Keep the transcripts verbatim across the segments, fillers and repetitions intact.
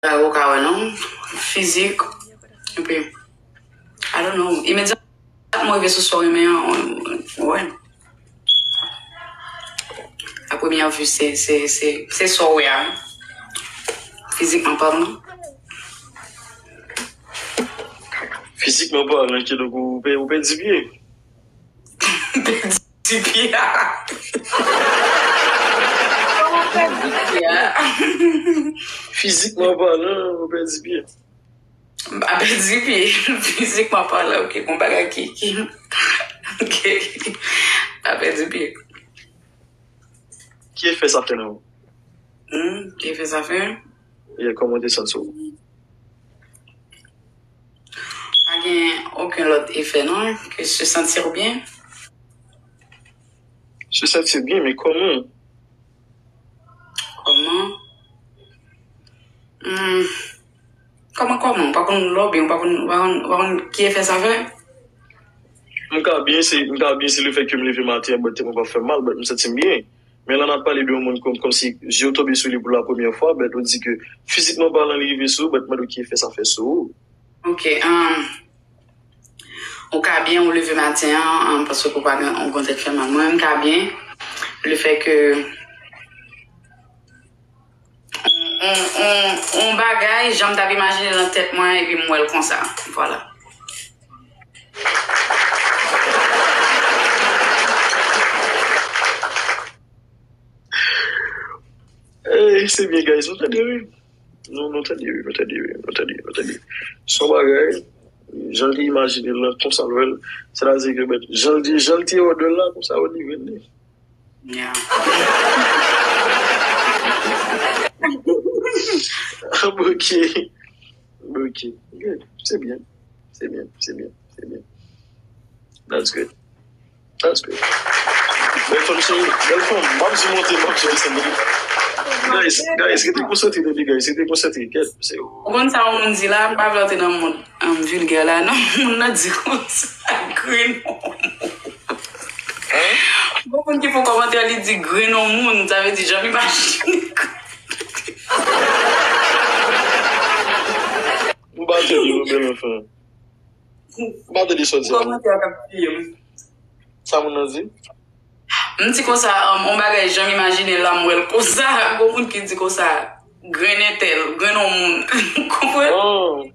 bagay ou ka wè non. Fizik. Epi, I don't know. Imedyatman ou rive sou sa w renmen an, ou wè. A premyè vi, se, se, se, se sa w wè a. Fizikman palan. Fizikman palan, kidonk ou pè-, ou pèdi pye. Pèdi pye a. Ou pèdi pye a. Fizikman palan, ou pèdi pye. M pa pèdi pye. Fizikman palan, ok. Gon bagay ki, ki, ok. M pa pèdi pye. Ki efè sa fè nan ou? Hmm, ki efè sa fè? Yeah, kòman w te santi w? Pa gen okenn lòt efè non, ke se santi w byen. Se santi w byen, men kòman? Kòman? Hmm. Kòman, kòman? Ou pa konn lè w byen, ou pa konn, ou pa konn, ou pa konn ki efè sa fè? M ka byen, se, m ka byen, se lefèt ke m leve maten an, bòt tèt mwen pa fè m mal, but m santi m byen. Men la n ap pale de yon moun kòm, kòmsi zye w tonbe sou li pou la premyè fwa, but ou di ke fizikman palan li rive sou ou, but mande w ki efè sa fè sou ou. Ok, um, ou ka byen, ou leve maten an, um, paske ou pa gen, ou gon tèt fè mal. Mwen, m ka byen, lefèt ke on, on, on, on bagay, jan m t ap imajine l nan tèt mwen, epi m wè l konsa. Vwala. Ey, se byen, guys, nou tande, wi. Nou, nou tande, wi, nou tande, wi, nou tande, nou tande. Se yon bagay, jan l te imajine l lan, konsa l wè l, sètadi ke, men, jan l te, jan l te wè l la, konsa yo live li. Yeah. Ah, bon, ok. Bon, ok. Good. Se byen. Se byen, se byen, se byen. That's good. That's good. Bèl fanm, cheri. Bèl fanm. M ap di monte, m ap di desann. Guys, guys, rete konsantre, tande, guys. Rete konsantre. Kèt, se ou. Ou konn sa yon moun di la, m pa vle antre nan mond, um, vilgè la, non. Moun nan di konsa, grenn. Hein? Gon moun ki fè yon kòmantè, li di grenn yon moun, sa vle di, jan m imajine. M pa tande, bèl fanm. M pa tande sa w di a. Kòmantè a k ap tiye m. Sa moun nan di? M di konsa, um, on bagay jan m imajine l la, m wè l konsa. Gon moun ki di konsa, grenn entèl, grenn on moun. Konprann? Oh.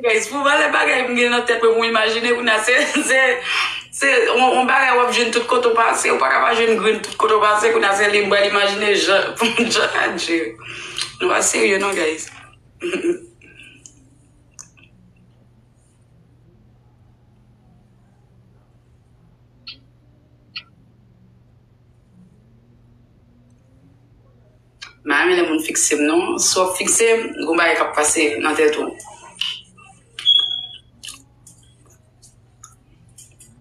Guys, pou valè bagay m gen nan tèt mwen, pou m imajine, kounye a, se, se, se on, on bagay w ap jwenn tout kote w pase, ou pa ka pa jwenn grenn tout kote w pase, kounye a, se li m pral imajine jan, jan, adje. Nou pa serye non, guys. M pa renmen lè moun fikse m non. Si w ap fikse m, gon bagay k ap pase nan tèt ou.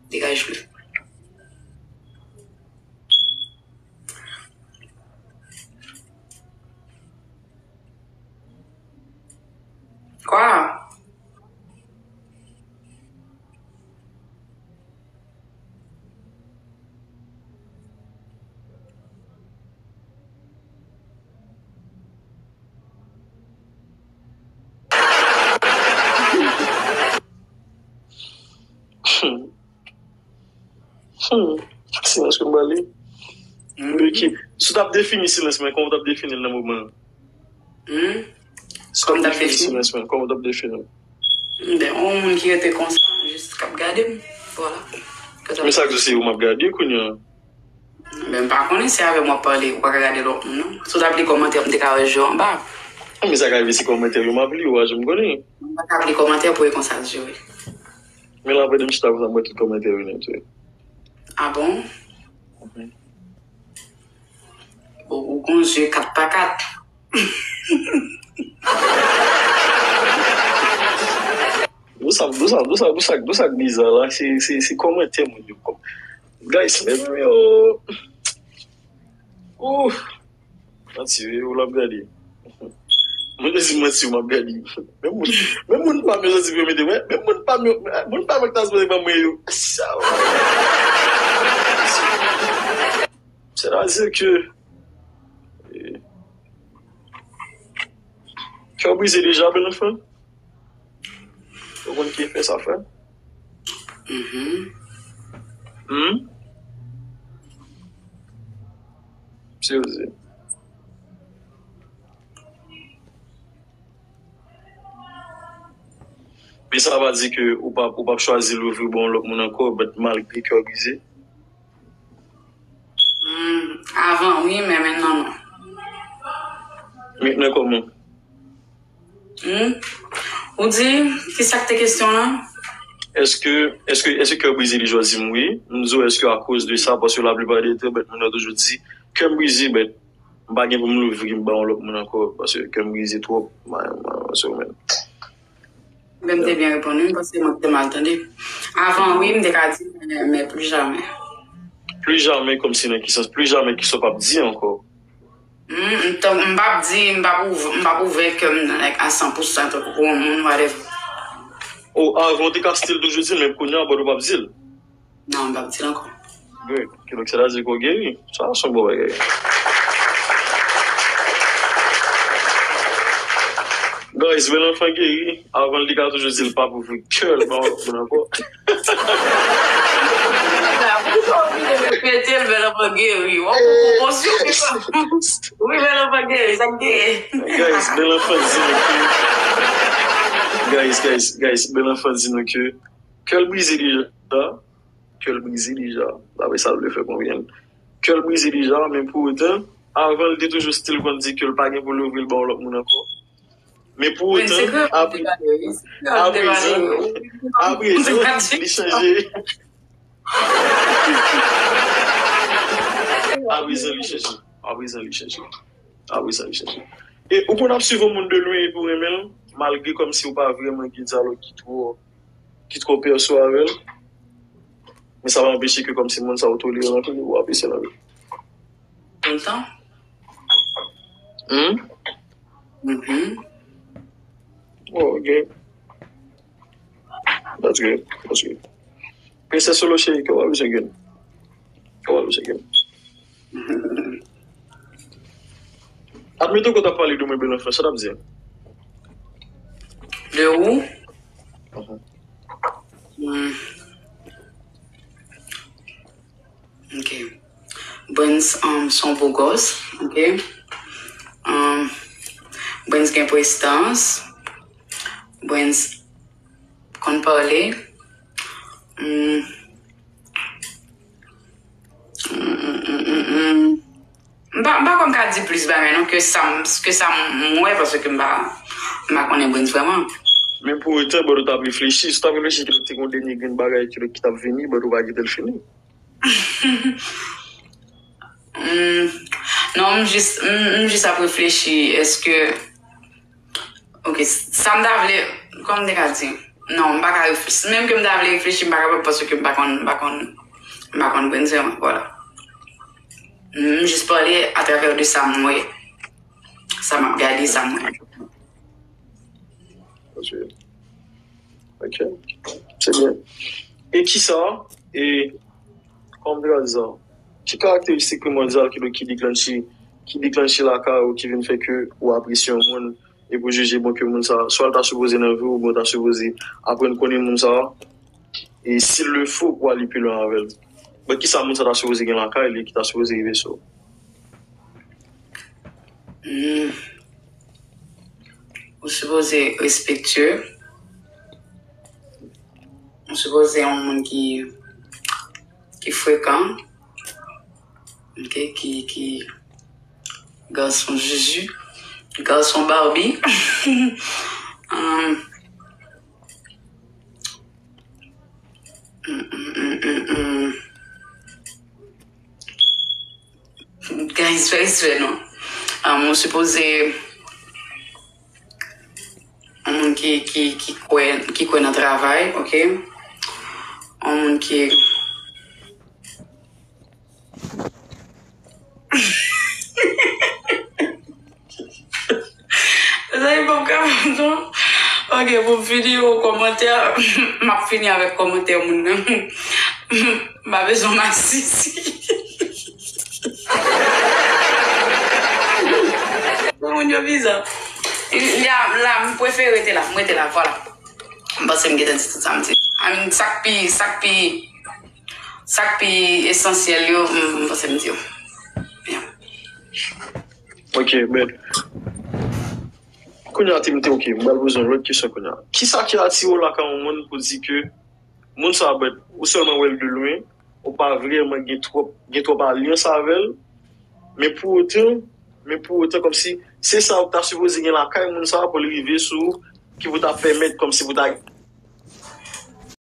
Degaj li. Kwa? Hmm. Silans ke m ba li. Hmm. Ok. Si w t ap defini silans mwen, kòman w t ap defini l nan moman an? Hmm? Si w t ap defini silans mwen, kòman w t ap defini l? Ben, yon moun ki rete konsa, jis k ap gade m. Vwala. Men sa k di se ou m ap gade kounye a. Ben, m pa konnen si avè m w ap pale, ou pa ka gade lòt moun, non. Si w t ap li kòmantè, m te ka wè je w anba. Men sa ka rive se kòmantè yo m ap li, ou pa janm konnen. M pa ka ap li kòmantè pou e konsa je w. Men la, pandan m chita konsa, m wè tout kòmantè yo nèt, wi. Ah bon? Mhm. Bon, ou gon je kat pa kat. Bon, sa, bon, sa, bon, sa, bon, sa, bon, sa k biza la, se, se, se kòmantè moun yo kòm. Guys, men yo. Ouh. Manti, wi, ou l ap gade. Mwen te di manti, ou m ap gade. Men moun, men moun pa m yo santi pou yo mete mwen. Men moun pa m yo, moun pa m yo ki ta sipoze ban mwen yo. Sa w. Sètadi ke Kè w brize deja, bèl anfan? Ou konn ki efè sa fè? Mhm. Hmm? Serye. Men sa pa di ke ou p ap, ou p ap chwazi louvri ba yon lòt moun ankò, but malgre kè w brize. Hmm, avan wi, men mentnan non. Mentnan kòman? Hmm? Ou di, ki sa k te kesyon lan? Èske, èske, èske kè w brize deja? Di m wi. M di w, èske akoz de sa, paske laplipa de tan, bèt moun nan toujou di, kè m brize, bèt m pa gen pou m louvri m ba yon lòt moun ankò, paske kè m brize twòp, ma, ma, so, men. Men m te byen reponn wi, paske mwen te mal tande. Avan wi, m te ka di, men, men plus jamais. Plus jamais, kòmsi nan ki sans? Plus jamais, kisa w p ap di ankò? Hmm, m t-, m p ap di, m p ap ouv-, m p ap ouvè kè m nan, like, a san pou san, tankou pou yon moun, whatever. O, avan w te ka still toujou di l, men kounye a, but ou p ap di l. Non, m p ap di l ankò. Good. Kidonk, sètadi ke w geri. Sa, se yon bon bagay. Guys, bèl anfan geri. Avan, li te ka toujou di l p ap ouvri kè l ba yon lòt moun ankò. Poukisa w vin repete l, bèl anfan geri? W ap pran pwomosyon, wi, bèl anfan geri, sa k genyen? Guys, bèl anfan di nou ke, guys, guys, guys, bèl anfan di nou ke kè l brize deja. Kè l brize deja. Dapre sa l vle fè konprann. Kè l brize deja, men pou otan, avan l te toujou still konn di ke l pa gen pou l ouvri l ba yon lòt moun ankò. Men pou otan, apre, aprezan, aprezan, li chanje. Aprezan, li chanje. Aprezan, li chanje. Aprezan, li chanje. E ou konn ap swiv yon moun de lwen epi w renmen l, malgre kòmsi w pa vrèman gen dyalòg ki twò ki twò pèso avè l. Men sa pa anpeche ke kòmsi moun sa yo toleran anpil, ou apresye l anpil. Tout le temps. Hmm? Mhm. Oh, ok. That's good. That's good. Princess Solo cheri, kè w pa bezwen grenn. Kè w pa bezwen grenn. Admeton ke w t ap pale de mwen, bèl anfan, sa w t ap di? De ou? Mhm. Hmm. Ok. Brens, um, se yon bo gòs, ok? Um, Brens gen prestans. Brens konn pale. Hmm. Hmm, hmm, hmm, hmm, hmm. M pa, m pa kwè m ka di plis bagay non ke sa m, ke sa m wè, paske m pa, m pa konnen Brens vrèman. Men pou otan, but ou t ap reflechi. Si w t ap reflechi, ke te gen yon dènye grenn bagay ki, ki t ap vini, but ou pa kite l fini. Hmm, non, m jis, m, m jis ap reflechi. Èske Ok, sa m ta vle, kòman m te ka di? Non, m pa ka reflechi. Menm ke m ta vle reflechi, m pa kapab paske m pa konn, m pa konn, m pa konn Brens vrèman, vwala. M jis pale atravè de sa m wè, sa m ap gade, sa m wè. Ok. Ok. Se byen. E kisa, e, kòman m te ka di sa? Ki karakteristik primòdyal ki, ki deklanche, ki deklanche lakay ou, ki vin fè ke ou apresye yon moun, epi w jije, bon, ke moun sa, swa l ta sipoze nan vi w, oubyen w ta sipoze aprann konnen moun sa, e s'il le faut, pou ale pi lwen avè l. Bon, kisa moun sa ta sipoze gen lakay li, ki ta sipoze rive sou? Hmm. Ou sipoze respektye. Ou sipoze yon moun ki, ki frekan. Ok, ki, ki gason zuzu, gason Barbie. Um, mm, mm, mm, mm, mm. Guys, fè respè non. Um, ou sipoze yon moun ki, ki, ki kwè, ki kwè nan travay, ok? Yon moun ki Mezanmi, m p ap kapab non. Ok, pou videyo kòmantè, m ap fini avèk kòmantè moun nan. M pa bezwen masisi. Bon, moun yo bizarre. Ya, la, m prefere rete la, m rete la, vwala. M panse m gentan di tout sa m di. I mean, sa k pi, sa k pi, sa k pi esansyèl yo, m, m panse m di yo. Yeah. Ok, men. Kounye a, Timothy, ok, m pral poze yon lòt kesyon kounye a. Kisa ki atire w lakay yon moun pou di ke moun sa a, but, ou sèlman wè l de lwen, ou pa vrèman gen twòp, gen twòp alyans avè l, men pou otan, men pou otan, kòmsi, se sa ou ta sipoze gen lakay moun sa a pou l rive sou, ki pou ta pèmèt, kòmsi, pou ta